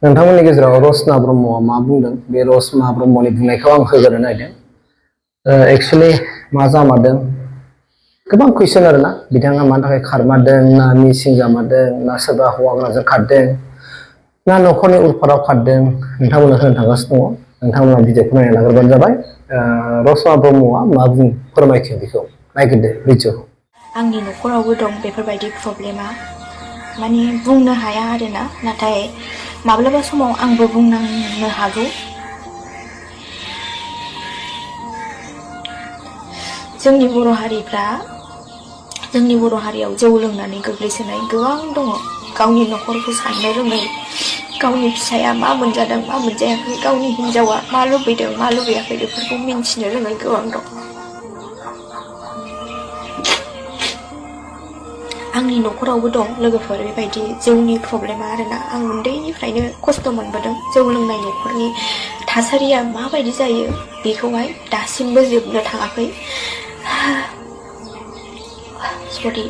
नोंथांमोननि गेजेराव रसना ब्रह्मआ मा बुंदों बे रसमा ब्रह्मनि बुंनायखौ आं होग्रोनो नागिरदों एक्चुअली मा जामारदों गोबां कुइसन आरोना बिथाङा मानि थाखाय खारमारदों ना मिसिं जामारदों ना सोरबा हौवा गोनांजों खारदों ना न'खरनि उरफाराव खारदों नोंथांमोना होनो थांगासिनो दङ नोंथांमोना भिडिअखौ नायना लाग्रोबानो जाबाय रसमा ब्रह्मआ मा बुं फोरमायखो बेखौ नायग्रोदो भिडिअखौ आंनि न'खरावबो दं बेफोरबायदि प्रब्लेमा माने बुंनो हाया आरोना नाथाय माब्लाबा समाव आंबो बुंनांनो हागौ जोंनि बर' हारियाव जौ लोंनानै गोग्लैसोनाय गोबां दङ गावनि न'खरखौ साननो रोङै गावनि फिसाया मा मोनजादों मा मोनजायाखै गावनि हिनजावा मा लुबैदों मा लुबैयाखै बेफोरखौ मिन्थिनो रोङै गोबां दं आंनि न'खरावबो दं लोगोफोर बेबायदि जौनि प्रब्लेमा आरोना आं उन्दैनिफ्रायनो खस्थ' मोनबोदों जौ लोंनाय न'खरनि थासारिया माबायदि जायो बेखौहाय दासिमबो जोबनो थाङाखै सरि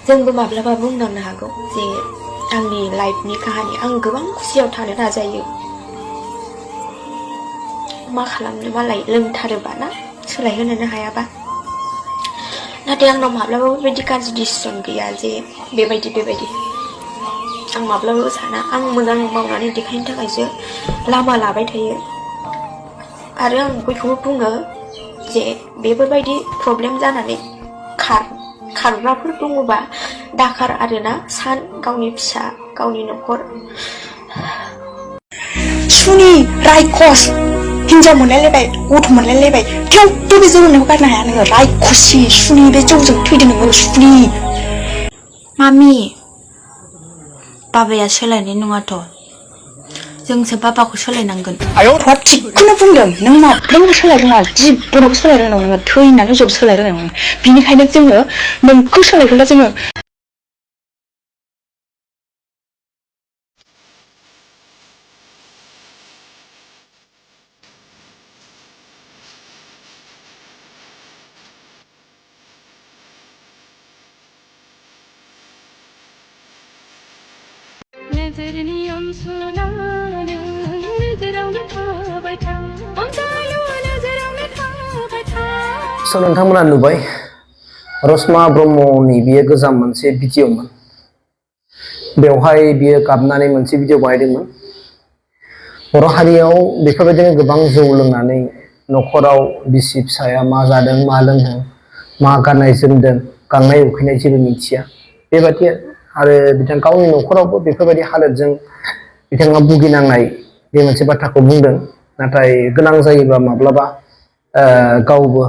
जोंबो माब्लाबा बुंनांनो हागौ जे आंनि लाइफनि काहानि आं गोबां खुसियाव थानो नाजायो मा खालामनो मालाय लोंथारोबा ना सोलायहोनोनो हायाबा नाथाय आंनाव माब्लाबाबो बेबायदि गाज्रि डिसिसन गैया जे बेबायदि आं माब्लाबाबो साना आं मोजां मावनानै देखायनो थाखायसो लामा लाबाय थायो आरो आं बयखौबो बुङो जे बेफोरबायदि प्रब्लेम जानानै खारग्राफोर दङबा दाखार आरोना सान गावनि फिसा गावनि न'खर सुनि रायखस हिनजाव मोनलायलायबाय गथ' मोनलायलायबाय थेवबो बे जौ लोंनायखौ गारनो हाया नोङो रायखसि सुनि बे जौजों थैदों नोङो सुनि मामि बाबाया सोलायनाय नङाथ' जोंसो बाबाखौ सोलायनांगोन थिगखौनो बुंदों नों माब्लाबाबो सोलायरोङा जिबनावबो सोलायरोंनांगौ नोङो थैनानै जब सोलायरोंनांगौ बिनिखायनो जोङो नोंखौ सोलायगोनला जोङो नोंथांमोना नुबाय रसमा ब्रह्मनि बियो गोजाम मोनसे भिडिअमोन बेवहाय बियो गाबनानै मोनसे भिडिअ बानायदोंमोन बर' हारियाव बेफोरबायदिनो गोबां जौ लोंनानै न'खराव बिसि फिसाया मा जादों मा लोंदों मा गाननाय जोमदों गांनाय उखैनाय जेबो मिथिया बेबायदि आरो बिथां गावनि न'खरावबो बेफोरबायदि हालोदजों बिथाङा भुगिनांनाय बे मोनसे बाथ्राखौ बुंदों नाथाय गोनां जायोबा माब्लाबा गावबो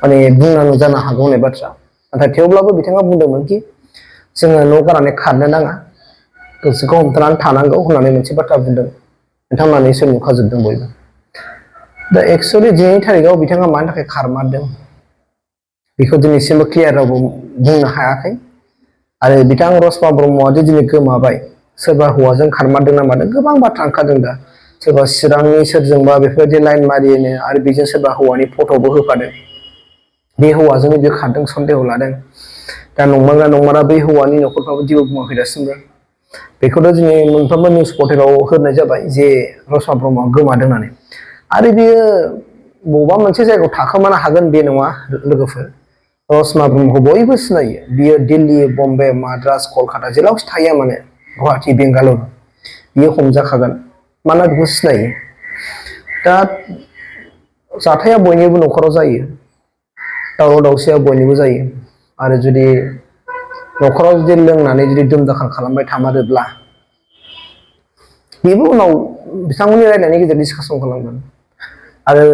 माने बुंनांगौ जानो हागौ होननाय बाथ्रा नाथाय थेवब्लाबो बिथाङा बुंदोंमोन कि जोङो न' गारनानै खारनो नाङा गोसोखौ हमथानानै थानांगौ होननानै मोनसे बाथ्रा बुंदों नोंथांमोना निसय नुखाजोबदों बयबो दा एक्सुवेलि दिनैनि थारिखआव बिथाङा मानि थाखाय खारमारदों बेखौ दिनैसिमबो क्लियार रावबो बुंनो हायाखै आरो बिथां रसमा ब्रह्मआ दिनै गोमाबाय सोरबा हौवाजों खारमारदों ना मादों गोबां बाथ्रा ओंखारदों दा सोरबा चिरांनि सोरजोंबा बेफोरबायदि लाइन मारिनो आरो बेजों सोरबा हौवानि फट'बो होफादों बे हौवाजोंनो बे खारदों सन्देह लादों दा नंमारगौना नंमारा बै हौवानि न'खरफ्राबो जेबो बुङाखै दासिमबो बेखौथ' दिनै मोनफ्रोमबो निउस पर्टेलाव होनाय जाबाय जे रसमा ब्रह्मआ गोमादों होननानै आरो बियो बबेबा मोनसे जायगायाव थाखोमानो हागोन बे नङा लोगोफोर रसमा ब्रह्मखौ बयबो सिनायो बियो दिल्ली बम्बे माद्रास कलकाता जेरावखि थाया माने गुवाहाटि बेंगालुरु बियो हमजाखागोन मानोना बेखौ सिनायो दा जाथाया बयनिबो न'खराव जायो दावराव दावसिया बयनिबो जायो आरो जुदि न'खराव जुदि लोंनानै जुदि दुम-दाखाल खालामबाय थामारोब्ला बेबो उनाव बिथांमोननि रायज्लायनायनि गेजेरजों डिसकासन खालामगोन आरो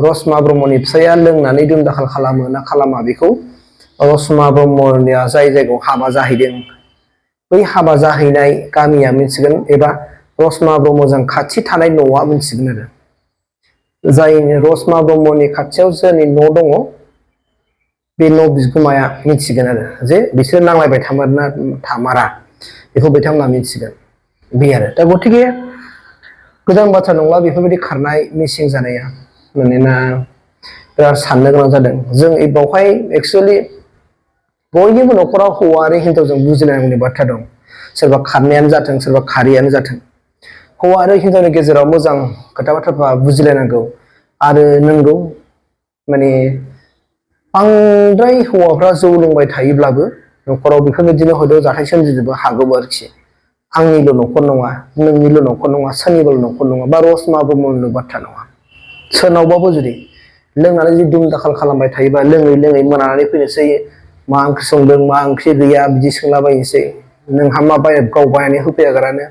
रसमा ब्रह्मनि फिसाया लोंनानै दुम-दाखाल खालामो ना खालामा बेखौ रसमा ब्रह्मनिया जाय जायगायाव हाबा जाहैदों बै हाबा जाहैनाय गामिया मिथिगोन एबा रसमा ब्रह्मजों खाथि थानाय न'आ मिथिगोन आरो जाय रसमा ब्रह्मनि खाथियाव सोरनि न' दङ बे न' बिगोमाया मिथिगोन आरो जे बिसोर नांलायबाय थामारा बेखौ बिथांमोना मिथिगोन बे आरो दा गथिखे गोदान बाथ्रा नंला बेफोरबायदि खारनाय मिसिं जानाया मानोना बिराद साननो गोनां जादों जों बावहाय एक्सुवेलि बयनिबो न'खराव हौवा आरो हिनजावजों बुजिलायनांगौनि बाथ्रा दं। सोरबा खारनायानो जाथों सोरबा खारैयानो जाथों हौवा आरो हिनजावनि गेजेराव मोजां खोथा बाथ्राफ्रा बुजिलायनांगौ आरो नंगौ माने बांद्राय हौवाफ्रा जौ लोंबाय थायोब्लाबो न'खराव बेफोरबायदिनो हयथ' जाथाय सोमजिनोबो हागौ आरोखि। आंनिल' न'खर नङा नोंनिल' न'खर नङा सोरनिबा न'खर नङा बा रसमा ब्रह्मनिल' बाथ्रा नङा। सोरनावबाबो जुदि लोंनानै जुदि दुम दाखाल खालामबाय थायोबा लोङै लोङै मोनानानै फैनोसै मा ओंख्रि संदों मा ओंख्रि गैया बिदि सोंलाबायनोसै नोंहा मा गाव बायनानै होफैयागारानो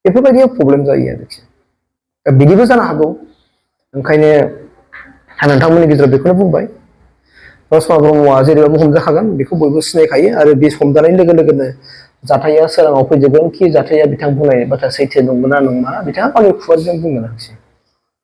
बेफोरबायदियाव प्रब्लेम जायो आरोखि। दा बिदिबो जानो हागौ ओंखायनो आं नोंथांमोननि गेजेराव बेखौनो बुंबाय रसमा ब्रह्मआ जेरैबाबो हमजाखागोन बेखौ बयबो सिनायखायो आरो बे हमजानाय लोगो लोगोनो जाथाया सोराङाव फैजोबगोन खि जाथाया बिथां बुंनाय बाथ्रा सैथो नंगौना नङा बिथाङा गावनि खुगाजों बुंगोन आरोखि।